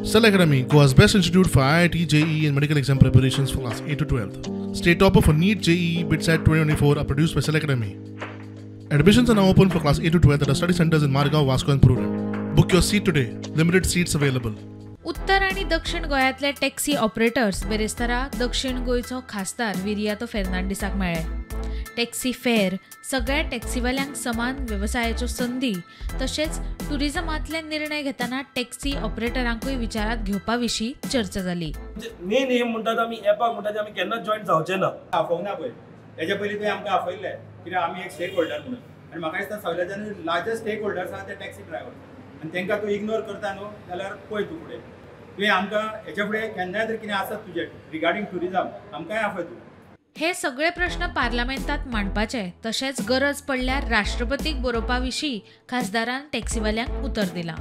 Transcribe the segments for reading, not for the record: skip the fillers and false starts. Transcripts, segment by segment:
Cell Academy, Goa's best institute for IIT, JEE and medical exam preparations for class 8 to 12. State topper for NEET, JEE, BITSAT 2024 are produced by Cell Academy. Admissions are now open for class 8 to 12 at our study centers in Margao, Vasco and Prudent. Book your seat today. Limited seats available. उत्तर आनी दक्षिण गोंयांतले taxi operators बेरेस्तारा दक्षिण गोंयचो खासदार विरियातो फेर्नांडीसाक मेळ्ळे. Taxi फेर सगळ्या टॅक्सीवाल्यांक समान वेवसायाच्यो संदी तशेंच टुरिजमांतले निर्णय घेतना टॅक्सी ऑपरेटरांकूय विचारांत घेवपा विशीं चर्चा जाली. मेन एम म्हणटात आमी एपाक म्हणटात आमी केन्नाच जॉयन जावचे ना. आफोवंक ना पळय, तेच्या पयलीं तुवें आमकां आफयल्लें कित्याक आमी एक स्टेक होल्डर म्हणून, आनी म्हाका दिसता सगळ्याच्यान लार्जस्ट स्टेक होल्डर्स आहा ते टॅक्सी ड्रायव्हर, आनी तांकां तूं इग्नोर करता न्हू जाल्यार पळय तूं फुडें. तुवें आमकां हेच्या फुडें केन्नाय जर कितें आसत तुजें रिगार्डींग ट्युरिजम आमकांय आफय तूं. हे सगळे प्रश्न पार्लमेंटात मांडपाचे तशेंच गरज पडल्यार राष्ट्रपतीक बरोवपा विशीं खासदारान टॅक्सीवाल्यांक उतर दिलां.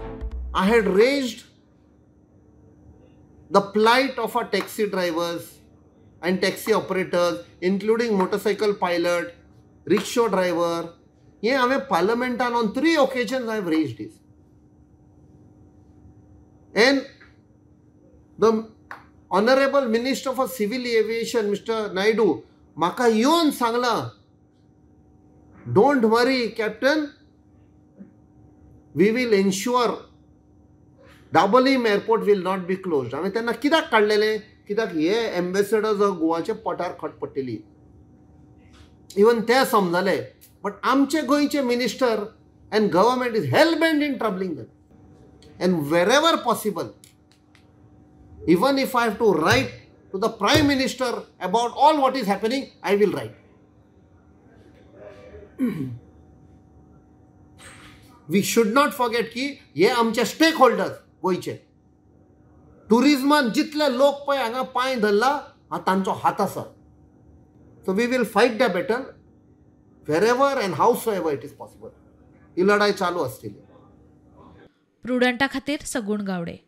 I had raised the plight of our taxi drivers and taxi operators, including motorcycle pilot, rickshaw driver. हें हांवें पार्लमेंटान on 3 occasions I have raised this. And the honourable minister for civil aviation mister Naidu म्हाका येवन सांगलां, don't worry captain, we will ensure Dabolim airport will not be closed. हांवें तेन्ना कित्याक काडलेलें, कित्याक हे एम्बेसडर्स गोवाचे पोटार खट पडटली, इवन ते समजले. बट आमचे गोंयचे minister and government is hell bent in troubling them, and wherever possible, even if I have to write to the Prime Minister about all what is happening, I will write. We should not forget ki हे आमचे stake holders गोंयचे टुरिजमान जितले लोक पळय हांगा पांय धरला तांचो हात आसा. So we will fight the battle wherever and howsoever it is possible. ही लढाई चालू आसतली. प्रुडंटा खातीर सगुण गावडे.